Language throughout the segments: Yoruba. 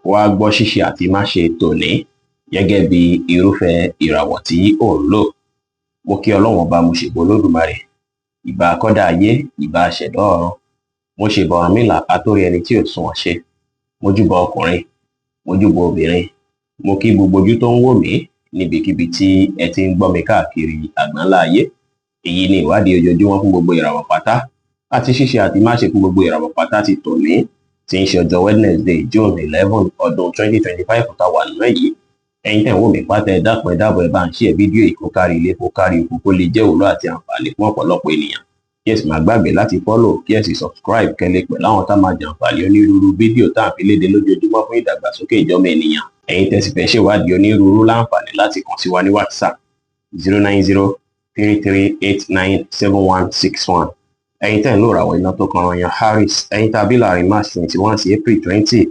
Wá gbọ́ ṣíṣe àti máṣe tòní gẹ́gẹ́ bí irúfẹ́ ìràwọ̀ tí ò ń lò. Mo kí Ọlọ́run Ọba, mo ṣèbà Olódùmarè, ìbà akọ́dá ayé, ìbà aṣẹ̀dá ọ̀run. Mo ṣèbà Ọ̀rúnmìlà, atórí ẹni tí ò sunwọ̀n ṣe. Mojúbà ọkùnrin, mojúbà obìnrin, mo kí gbogbo ojú tó ń wò mí níbikíbi tí ẹ ti ń gbọ́ mi káàkiri àgbáńlá ayé. Èyí ni ìwádìí ojoojúmọ́ fún gbogbo ìràwọ̀ pátá àti ṣíṣe àti máṣe fún gbogbo ìràwọ̀ pátá ti tòní, tí ń ṣe ọjọ́ Wednesday, June 11, ọdún 2025 tá a wà nínú èyí. Ẹ̀yin tẹ̀ ń wò mí pátá, ẹ dákun, ẹ dábọ̀, ẹ bá ń share fídíò yìí kó kárí ilé, kó kárí oko, kó lè jẹ́ òwúlò àti àǹfààní fún ọ̀pọ̀lọpọ̀ ènìyàn. Kí ẹ sì má gbàgbé láti follow, kí ẹ sì subscribe, kẹ́ lè pẹ̀lú àwọn tá máa jàǹfààní onírúurú fídíò tá à ń fi léde lójoojúmọ́ fún ìdàgbàsókè ìjọ́mọ ènìyàn. Ẹ̀yin tẹ́ sì fẹ́ ṣèwádìí onírúurú, láǹfààní láti kàn sí wa ní WhatsApp, 09033897161. Ẹ̀yin tẹ́ ń lò ràwọ̀ iná tó kan yan Aries, ẹ̀yin tàbí láàrin March 21 sí April 20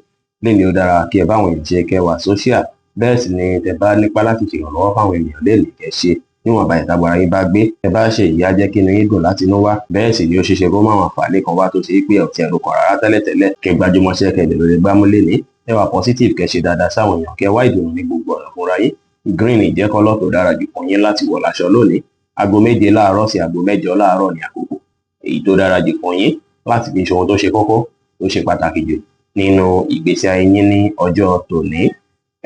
lẹ́ni, ó dára kí ẹ bá àwọn èèyàn ṣe, kẹ́ wà social. Bẹ́ẹ̀ sì ni tẹ́ bá nípa láti ṣèrànlọ́wọ́ fáwọn ènìyàn lẹ́nìí, kẹ́ ṣe níwọ̀nba ìtagbára yín bá gbé. Ẹ bá ṣe èyí, á jẹ́ kí inú yín dùn láti inú wá. Bẹ́ẹ̀ sì ni ó ṣeéṣe kó má àwọn àǹfààní kan wá tó ṣe pé ọ̀tí ẹ̀rù kan rárá tẹ́lẹ̀tẹ́lẹ̀. Kẹ́ gbájúmọ́ṣẹ́, kẹ́ lè gbámú lẹ́ni, ẹ wà positive, kẹ́ ṣe dáadáa sáwọn èèyàn, kẹ́ wá ìdùnnú ní gbogbo ọ̀nà fúnra yín. Green jẹ́ colour tó dára jù fún yín láti wọ̀ láṣọ lónìí. Aago 7 láàárọ̀ sí aago 8 láàárọ̀ ní àkókò èyí tó dára jù fún yín láti fi ṣe ohun tó ṣe kókó, tó ṣe pàtàkì jù nínú ìgbésí ayé yín ní ọjọ́ tòní.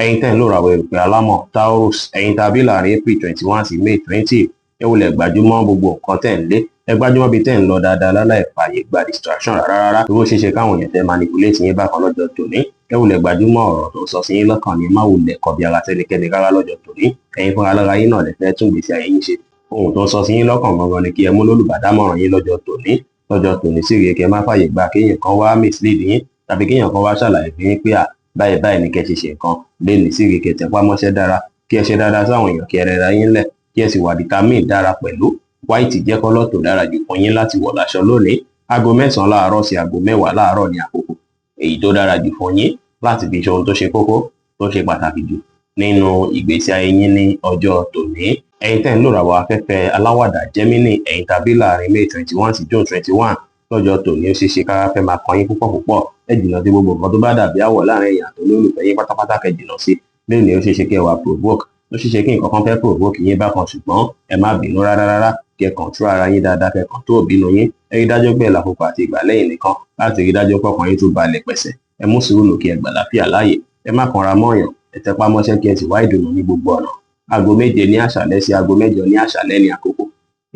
Ẹ̀yin tẹ́ ń lò ràwọ̀ erùpẹ̀ alámọ̀ Taurus, ẹ̀yin tàbí láàrin April 21 sí May 20, ẹ wulẹ̀ gbájúmọ́ gbogbo nǹkan tẹ́ ń lé. Ẹ gbájúmọ́ bí tẹ́ ń lọ dáadáa láláì fààyè gba distraction rárá rárá. Tó ṣeé ṣe káwọn èèyàn fẹ́ manipulate yín bákan lọ́jọ́ tòní. Ẹ wulẹ̀ gbájúmọ́ ọ̀rọ̀ tó sọ sí yín lọ́kàn ní, má wulẹ̀ kọbi ara sẹ́nikẹ́ni rárá lọ́jọ́ tòní. Ẹ̀yin fúnra lára yín náà lè fẹ́ tún ìgbésí ayé yín ṣe. Ohun tó ń sọ sí yín lọ́kàn gangan ni kí ẹ mú lólùbádámọ̀ràn yín lọ́jọ́ tòní. Lọ́jọ́ tòní sì rèé, kẹ́ má fààyè gba kéèyàn kan wá mislead yín tàbí kéèyàn kan wá ṣàlàyé fún yín pé à báyìí báyìí ni kẹ́ ṣe ṣe nǹkan lénìí. Sí rèé, kẹ́ tẹpá mọ́ṣẹ́ dára, kí ẹ ṣe dáadáa sáwọn èèyàn, kí ẹ rẹra yín lẹ̀, kí ẹ sì wà determined dára pẹ̀lú. White jẹ́ colour tó dára jù fún yín láti wọ̀ láṣọ lónìí. Aago 9 láàárọ̀ sí aago 10 láàárọ̀ ní àkókò èyí tó dára jù fún yín láti fi ṣe ohun tó ṣe kókó, tó ṣe pàtàkì jù nínú ìgbésí ayé yín ní ọjọ́ tòní. Ẹ̀yin tẹ́ ń lò ràwọ̀ afẹ́fẹ́ aláwàdà Gemini, ẹ̀yin tàbí láàrin May 21 sí June 21, lọ́jọ́ tòní, ó ṣeé ṣe kára fẹ́ máa kan yín púpọ̀ púpọ̀. Ẹ jìnnà sí gbogbo nǹkan tó bá dàbí àwọ̀ láàrin èèyàn tó lólùfẹ́ yín pátápátá, kẹ́ jìnnà sí. Lónìí, ó ṣeé ṣe kí ẹ wà provoke, ó ṣeé ṣe kí nǹkan kan fẹ́ provoke yín bákan, ṣùgbọ́n ẹ má bínú rárá rárá. Kẹ́ control ara yín dáadáa, kẹ́ control ìbínú yín. Ẹ rí dájú pé ẹ lákòókò àti ìgbà lẹ́yìn nìkan láti rí dájú pé ọkàn yín tún balẹ̀ pẹ̀sẹ̀. Ẹ mú sùúrù lò, kí ẹ gbà láfíà láàyè. Ẹ má kanra mọ́yàn, ẹ tẹpá mọ́ṣẹ́, kí ẹ sì wá ìdùnnú ní gbogbo ọ̀nà. Aago 7 ní àṣálẹ́ sí aago 8 ní àṣálẹ́ ní àkókò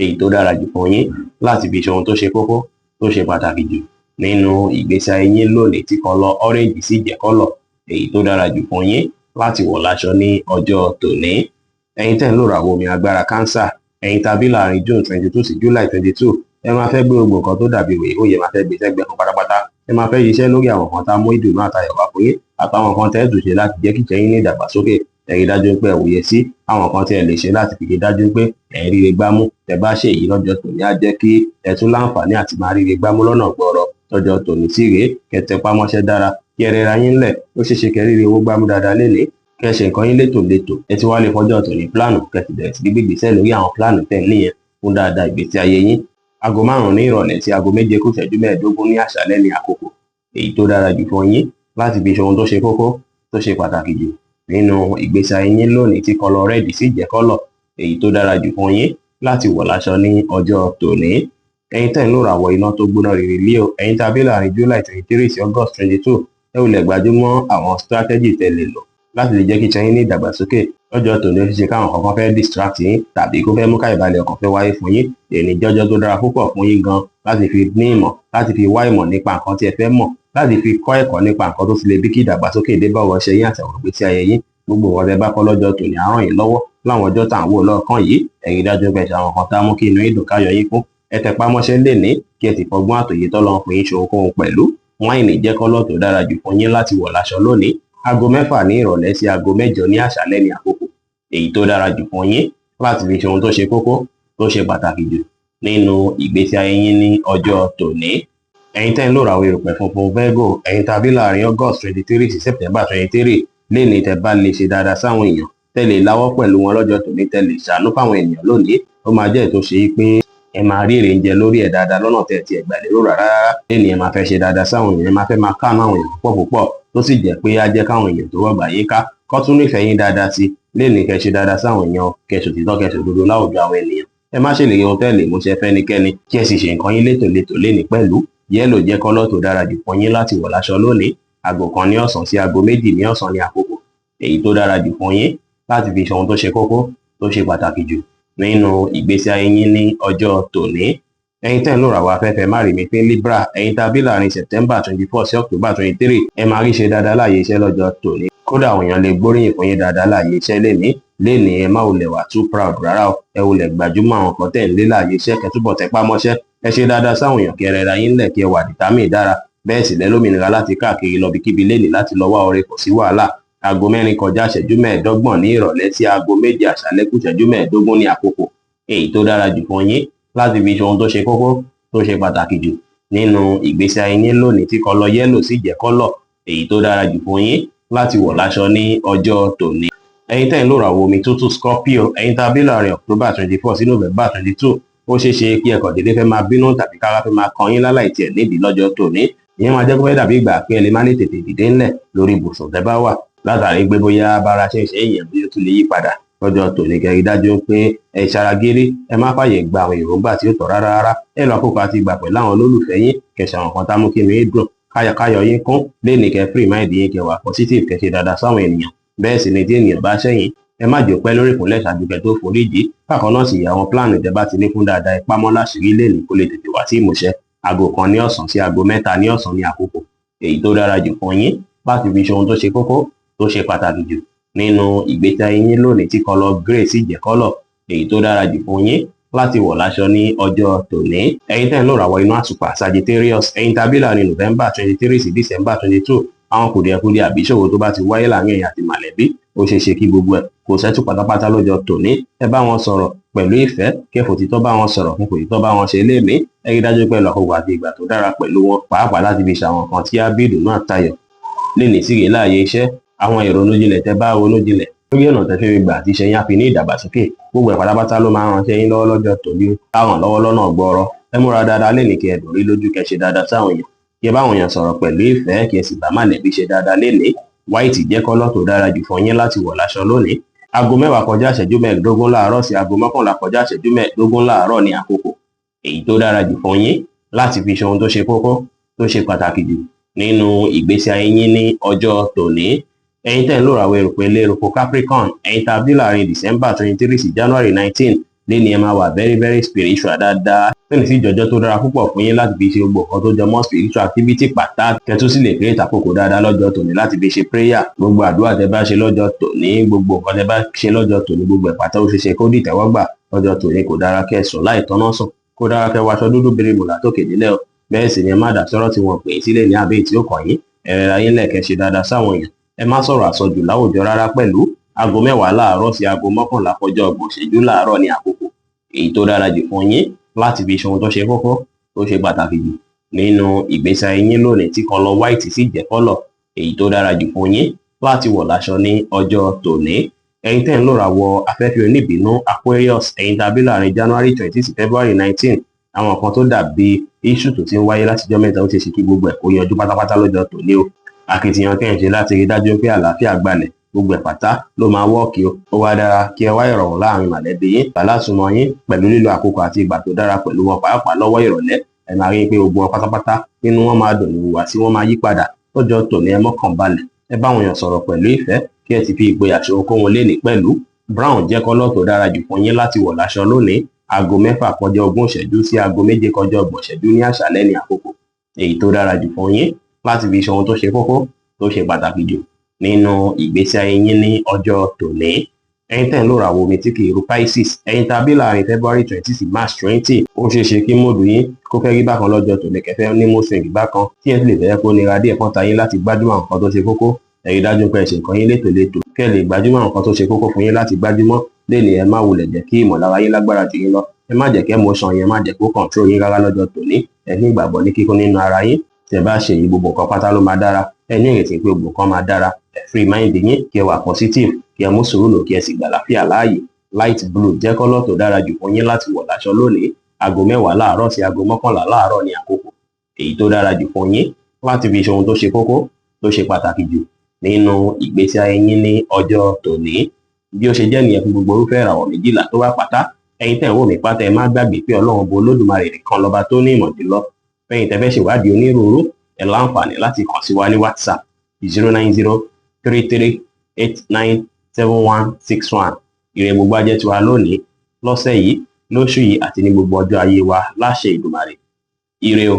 èyí tó dára jù fún yín láti fi ṣe ohun tó ṣe kókó, tó ṣe pàtàkì jù nínú ìgbésí ayé yín lónìí, tí colour orange sì jẹ́ colour èyí tó dára jù fún yín láti wọ̀ láṣọ ní ọjọ́ tòní. Ẹ̀yin tẹ́ ń lò ràwọ̀ omi agbára Cancer, ẹ̀yin tàbí láàrin June 22 sí July 22, ẹ máa fẹ́ gbé gbogbo nǹkan tó dàbí òye òye, máa fẹ́ gbé sẹ́gbẹ̀ẹ́ kan pátápátá. Ẹ máa fẹ́ ṣiṣẹ́ lórí àwọn nǹkan tá a mú ìdùnnú àtayọ̀ wá fún yín, àtàwọn nǹkan tẹ́ ẹ tún ṣe láti jẹ́ kí ìṣẹ́ yín ní ìdàgbàsókè. Ẹ rí dájú pé ẹ wòye sí àwọn nǹkan tí ẹ lè ṣe láti fi rí dájú pé ẹ ń ríre gbámú. Tẹ́ bá ṣe èyí lọ́jọ́ tòní, á jẹ́ kí ẹ tún láǹfààní àti máa ríre gbámú lọ́nà gbọọrọ. Lọ́jọ́ tòní sí rèé, kẹ́ tẹpá mọ́ṣẹ́ dára, kí ẹ rẹra yín lẹ̀. Ó ṣeé ṣe kẹ́ ríre owó gbámú dáadáa lénìí, kẹ́ ṣe nǹkan yín létòlétò. Ẹ ti wá lè fọjọ́ tòní plan, kẹ́ sì bẹ̀rẹ̀ sí ní gbégbèsẹ̀ lórí àwọn plan tẹ́ níyẹn fún dáadáa ìgbésí ayé yín. Aago 5 ní ìrọ̀lẹ́ sí aago 7 kù ìṣẹ́jú 15 ní àṣálẹ́ ní àkókò èyí tó dára jù fún yín láti fi ṣe ohun tó ṣe kókó, tó ṣe pàtàkì jù nínú ìgbésí ayé yín lónìí, tí colour red sì jẹ́ colour èyí tó dára jù fún yín láti wọ̀ láṣọ ní ọjọ́ tòní. Ẹ̀yin tẹ́ ń lò ràwọ̀ iná tó gbóná rere Leo, ẹ̀yin tàbí láàrin July 23 sí August 22, ẹ wulẹ̀ gbájúmọ́ àwọn strategy tẹ́ lè lò láti lè jẹ́ kí iṣẹ́ yín ní ìdàgbàsókè. Lọ́jọ́ tòní, ó ṣeé ṣe káwọn kankan fẹ́ distract yín tàbí kó fẹ́ mú ká ìbàlẹ̀ ọkàn fẹ́ wáyé fún yín. Èní jọ́jọ́ tó dára púpọ̀ fún yín gan láti fi ní ìmọ̀, láti fi wá ìmọ̀ nípa nǹkan tí ẹ fẹ́ mọ̀, láti fi kọ́ ẹ̀kọ́ nípa nǹkan tó ti lè bí kí ìdàgbàsókè dé bá ọ̀rọ̀ iṣẹ́ yín àti àwọn ìgbésí ayé yín. Gbogbo nǹkan tẹ́ bá kọ́ lọ́jọ́ tòní á ràn yín lọ́wọ́ láwọn ọjọ́ tá à ń wò lọ́ọ̀kan yìí. Ẹ rí dájú pé ẹ ṣe àwọn nǹkan tá mú kí inú yín dùn, káyọ̀ yín kún. Ẹ tẹpá mọ́ṣẹ́ lénìí, kí ẹ sì fọgbọ́n àtòyè tọ́lọ́run fún yín ṣe ohunkóhun pẹ̀lú. Wine jẹ́ colour tó dára jù fún yín láti wọ̀ láṣọ lónìí. Aago 6 ní ìrọ̀lẹ́ sí aago 8 ní àṣálẹ́ ní àkókò èyí tó dára jù fún yín láti fi ṣe ohun tó ṣe kókó, tó ṣe pàtàkì jù nínú ìgbésí ayé yín ní ọjọ́ tòní. Ẹ̀yin tẹ́ ń lò ràwọ̀ erùpẹ̀ funfun Virgo, ẹ̀yin tàbí láàrin August 23 sí September 23, lénìí, tẹ́ bá lè ṣe dáadáa sáwọn èèyàn, tẹ́ lè láwọ́ pẹ̀lú wọn lọ́jọ́ tòní, tẹ́ lè ṣàánú fáwọn ènìyàn lónìí, ó máa jẹ́ ètò ṣe é pé ẹ máa rí èrè ń jẹ lórí ẹ̀ dáadáa lọ́nà tẹ́ ti ẹ̀ gbà lérò rárá rárá. Lénìí, ẹ máa fẹ́ ṣe dáadáa sáwọn èèyàn, ẹ máa fẹ́ máa káàánú àwọn èèyàn púpọ̀ púpọ̀. Tó sì jẹ́ pé á jẹ́ káwọn èèyàn tó rọ̀gbà yín ká kọ́ tún nífẹ̀ẹ́ yín dáadáa sí lénìí. Kẹ́ ṣe dáadáa sáwọn èèyàn, kẹ́ ṣòtítọ́, kẹ́ ṣòdodo láwùjọ àwọn ènìyàn. Ẹ má ṣèlérí ohun tẹ́lẹ̀ múṣẹ fẹ́nikẹ́ni, kí ẹ sì ṣe nǹkan yín létòlétò lénìí pẹ̀lú. Yellow jẹ́ colour tó dára jù fún yín láti wọ̀ láṣọ lónìí. Aago 1 ní ọ̀sán sí aago 2 ní ọ̀sán ní àkókò èyí tó dára jù fún yín láti fi ṣe ohun tó ṣe kókó, tó ṣe pàtàkì jù nínú ìgbésí ayé yín ní ọjọ́ tòní. Ẹ̀yin tẹ́ ń lò ràwọ̀ afẹ́fẹ́ má rí mi pín, Libra, ẹ̀yin tá a bí láàrin September 24 sí October 23, ẹ máa rí ṣe dáadáa láàyè iṣẹ́ lọ́jọ́ tòní. Kódà àwọn èèyàn lè gbóríyìn fún yín dáadáa láàyè iṣẹ́ lénìí. Lénìí, ẹ má wulẹ̀ wà too proud rárá o. Ẹ wulẹ̀ gbajúmọ̀ àwọn kan tẹ̀ ń lé láàyè iṣẹ́, kẹ́ túbọ̀ tẹpá mọ́ṣẹ́. Ẹ ṣe dáadáa sáwọn èèyàn, kí ẹ rẹra yín lẹ̀, kí ẹ wà determined dára. Bẹ́ẹ̀ sì lẹ́ lómìnira láti káàkiri lọ bíkíbi lénìí láti lọ wá ọrẹ, kò sí wàhálà. Aago 4 kọjá ìṣẹ́jú 25 ní ìrọ̀lẹ́ sí aago 7 àṣálẹ́ kù ìṣẹ́jú 15 ní àkókò èyí tó dára jù fún yín láti fi ṣe ohun tó ṣe kókó, tó ṣe pàtàkì jù nínú ìgbésí ayé yín lónìí, tí colour yellow sì jẹ́ colour èyí tó dára jù fún yín láti wọ̀ láṣọ ní ọjọ́ tòní. Ẹ̀yin tẹ́ ń lò ràwọ̀ omi tútù, Scorpio, ẹ̀yin tá a bí láàrin October 24 sí November 22, ó ṣeé ṣe kí ẹ kàn déédéé fẹ́ máa bínú tàbí kára fẹ́ máa kan yín láláì tiẹ̀ nídìí lọ́jọ́ tòní. Ìyẹn máa jẹ́ kó fẹ́ dàbí ìgbà pé ẹ lè má lè tètè dìde ńlẹ̀ lórí ibùsùn tẹ́ bá wà, látàrí pé bóyá bára ṣe ń ṣe èèyàn bí ó tún lè yí padà lọ́jọ́ tòní. Kẹ́ rí dájú pé ẹ ṣaragírí, ẹ má fàyè gba àwọn èròǹgbà tí ó tọ́ rárá rárá. Ẹ lọ àkókò àti ìgbà pẹ̀lú àwọn olólùfẹ́ yín, kẹ́ ṣe àwọn nǹkan tá mú kí inú yín dùn, káyọ̀káyọ̀ yín kún lénìí. Kẹ́ free mind yín, kẹ́ wà positive, kẹ́ ṣe dáadáa sáwọn ènìyàn. Bẹ́ẹ̀ sì ni tí ènìyàn bá ṣẹ̀yìn, ẹ má jò pẹ́ lórí ìkúnlẹ̀ ṣáájú kẹ́ tó foríjì. Bákan náà sì, àwọn plan tẹ́ bá ti ní fún dáadáa, ẹ pamọ́ láṣìírí lénìí kó lè tètè wá sí ìmúṣẹ. Aago 1 ní ọ̀sán sí aago 3 ní ọ̀sán ní àkókò èyí tó dára jù fún yín láti fi ṣe ohun tó ṣe kókó, tó ṣe pàtàkì jù nínú ìgbésí ayé yín lónìí, tí colour grey sì jẹ́ colour èyí tó dára jù fún yín láti wọ̀ láṣọ ní ọjọ́ tòní. Ẹ̀yin tẹ́ ń lò ràwọ̀ inú àtùpà, Sagittarius, ẹ̀yin tàbí láàrin November 23 sí December 22, àwọn kùdìẹ̀kudiẹ àbí ìṣòro tó bá ti wáyé láàrin ẹ̀yin àti màlẹ́bí, ó ṣeé ṣe kí gbogbo ẹ̀ kò settle pátápátá lọ́jọ́ tòní. Ẹ bá wọn sọ̀rọ̀ pẹ̀lú ìfẹ́, kẹ́ fòtítọ́ bá wọn sọ̀rọ̀, fún fòtítọ́ bá wọn ṣe léèmí. Ẹ rí dájú pé ẹ lọ àkókò àti ìgbà tó dára pẹ̀lú wọn, pàápàá láti fi ṣàwọn nǹkan tí á bí ìdùnnú àtayọ̀ lénìí sí rèé láàyè iṣẹ́. Àwọn ìrònú jinlẹ̀ tẹ́ bá ronú jinlẹ̀ lórí ọ̀nà tẹ́ fẹ́ gbà àti iṣẹ́ yín á fi ní ìdàgbàsókè, gbogbo ẹ̀ pátápátá ló máa ń ránṣẹ́ yín lọ́wọ́ lọ́jọ́ tòní, á ràn lọ́wọ́ lọ́nà gbọ́rọ̀. Ẹ múra dáadáa lénìí, kí ẹ dùn rí lójú, kẹ́ ṣe dáadáa sáwọn èèyàn, kí ẹ bá àwọn èèyàn sọ̀rọ̀ pẹ̀lú ìfẹ́, kí ẹ sì bá mọ̀lẹ́bí ṣe dáadáa lénìí. White jẹ́ colour tó dára jù fún yín láti wọ̀ láṣọ lónìí. Aago 10 kọjá ìṣẹ́jú 15 láàárọ̀ sí aago 11 kọjá ìṣẹ́jú 15 láàárọ̀ ní àkókò èyí tó dára jù fún yín láti fi ṣe ohun tó ṣe kókó, tó ṣe pàtàkì jù nínú ìgbésí ayé yín ní ọjọ́ tòní. Ẹ̀yin tẹ́ ń lò ràwọ̀ erùpẹ̀ ilé eruku, Capricorn, ẹ̀yin tá a bí láàrin December 23 sí January 19, léni ẹ máa wà very very spiritual dáadáa. Lẹ́yìn sí ìjọjọ́ tó dára púpọ̀ fún yín láti fi ṣe gbogbo nǹkan tó jọ mọ́ spiritual activity pátá. Kẹtù sì lè create àkókò dáadáa lọ́jọ́ tòní láti fi ṣe prayer. Gbogbo àdúrà tẹ bá ṣe lọ́jọ́ tòní, gbogbo nǹkan tẹ bá ṣe lọ́jọ́ tòní, gbogbo ẹ̀ pátá, ó ṣe ṣe kó dìtẹ́wọ́gbà lọ́jọ́ tòní. Kò dára kẹ́ sùn láì tọ́nà sùn, kó dára kẹ́ wọṣọ dúdú birimu látòkè nílẹ̀ o. Bẹ́ẹ̀ sì ni ẹ má dà sọ́rọ̀ tí wọ́n pè é sílẹ̀ ní àbí tí ó kàn yín. Ẹ rẹra yín lẹ̀, kẹ́ ṣe dáadáa sáwọn èèyàn. Ẹ má sọ̀rọ̀ àsọjù láwùjọ rárá pẹ̀lú. Aago 10 láàárọ̀ sí aago 11 kọjá 30 ìṣẹ́jú láàárọ̀ ní àkókò èyí tó dára jù fún yín láti fi ṣe ohun tó ṣe kókó, tó ṣe pàtàkì jù nínú ìgbésí ayé yín lónìí, tí colour white sì jẹ́ colour èyí tó dára jù fún yín láti wọ̀ láṣọ ní ọjọ́ tòní. Ẹ̀yin tẹ́ ń lò ràwọ̀ afẹ́fẹ́ oníbínú, Aquarius, ẹ̀yin tàbí láàrin January 20 sí February 19, àwọn nǹkan tó dàbí issue tó ti ń wáyé látijọ́ mẹ́ta, ó ti ṣe kí gbogbo ẹ̀ kó yanjú pátápátá lọ́jọ́ tòní o. Akitiyan tẹ́ ń ṣe láti rí dájú pé àlàáfíà gbalẹ̀, gbogbo ẹ̀ pátá ló máa work o. Ó wá dára kí ẹ wá ìrọ̀rùn láàrin mọ̀lẹ́bí yín, alásùnmọ́ yín, pẹ̀lú lílo àkókò àti ìgbà tó dára pẹ̀lú wọn, pàápàá lọ́wọ́ ìrọ̀lẹ́. Ẹ máa rí i pé gbogbo wọn pátápátá, nínú wọn máa dùn, ìhùwàsí wọn máa yí padà lọ́jọ́ tòní. Ẹ mọ́kàn balẹ̀, ẹ bá àwọn èèyàn sọ̀rọ̀ pẹ̀lú ìfẹ́, kí ẹ sì fi ìgboyà ṣe ohunkóhun lénìí pẹ̀lú. Brown jẹ́ colour tó dára jù fún yín láti wọ̀ láṣọ lónìí. Aago 6 kọjá 20 ìṣẹ́jú sí aago 7 kọjá 30 ìṣẹ́jú ní àṣálẹ́ ní àkókò èyí tó dára jù fún yín láti fi ṣe ohun tó ṣe kókó, tó ṣe pàtàkì jù nínú ìgbésí ayé yín ní ọjọ́ tòní. Ẹ̀yin tẹ́ ń lò ràwọ̀ omi tí kì í ru, Pisces, ẹ̀yin tàbí láàrin February 20 sí March 20, ó ṣeé ṣe kí mood yín kó fẹ́ rí bákan lọ́jọ́ tòní, kẹfẹ́ ní mood swing bákan tí ẹ sì lè fẹ́ kó nira díẹ̀ fún ta yín láti gbájúmọ̀ àwọn nǹkan tó ṣe kókó. Ẹ rí dájú pé ẹ ṣe nǹkan yín létòlétò kẹ́ ẹ lè gbájúmọ̀ àwọn nǹkan tó ṣe kókó fún yín láti gbájúmọ̀ lénìí. Ẹ má wulẹ̀ jẹ́ kí ìmọ̀lára yín lágbára jù yín lọ. Ẹ má jẹ́ kí emotion yẹn, má jẹ́ kó control yín rárá lọ́jọ́ tòní. Ẹ ní ìgbàgbọ́ ní kíkún nínú ara yín. Tẹ́ bá ṣe èyí, gbogbo nǹkan pátá ló máa dára. Ẹ ní ìrètí pé gbogbo nǹkan máa dára. Ẹ free mind yín, kí ẹ wà positive, kí ẹ mú sùúrù lò, kí ẹ sì gbà láfíà láàyè. Light blue jẹ́ colour tó dára jù fún yín láti wọ̀ láṣọ lónìí. Aago 10 láàárọ̀ sí aago 11 láàárọ̀ ní àkókò èyí tó dára jù fún yín láti fi ṣe ohun tó ṣe kókó, tó ṣe pàtàkì jù nínú ìgbésí ayé yín ní ọjọ́ tòní. Bí ó ṣe jẹ́ nìyẹn fún gbogbo irúfẹ́ ìràwọ̀ 12 tó wà pátá. Ẹ̀yin tẹ́ ń wò mí pátá, ẹ má gbàgbé pé Ọlọ́run bo Olódùmarè nìkan lọ́ba tó ní ìmọ̀ jùlọ. Fẹ́yìn tẹ́ fẹ́ ṣèwádìí onírúurú, ẹ láǹfààní láti kàn sí wa ní WhatsApp 09033897161. Ire gbogbo ajẹ́ tiwa lónìí, lọ́sẹ̀ yìí, lóṣù yìí àti ní gbogbo ọjọ́ ayé wa láṣẹ Ìdùmarè. Ire o.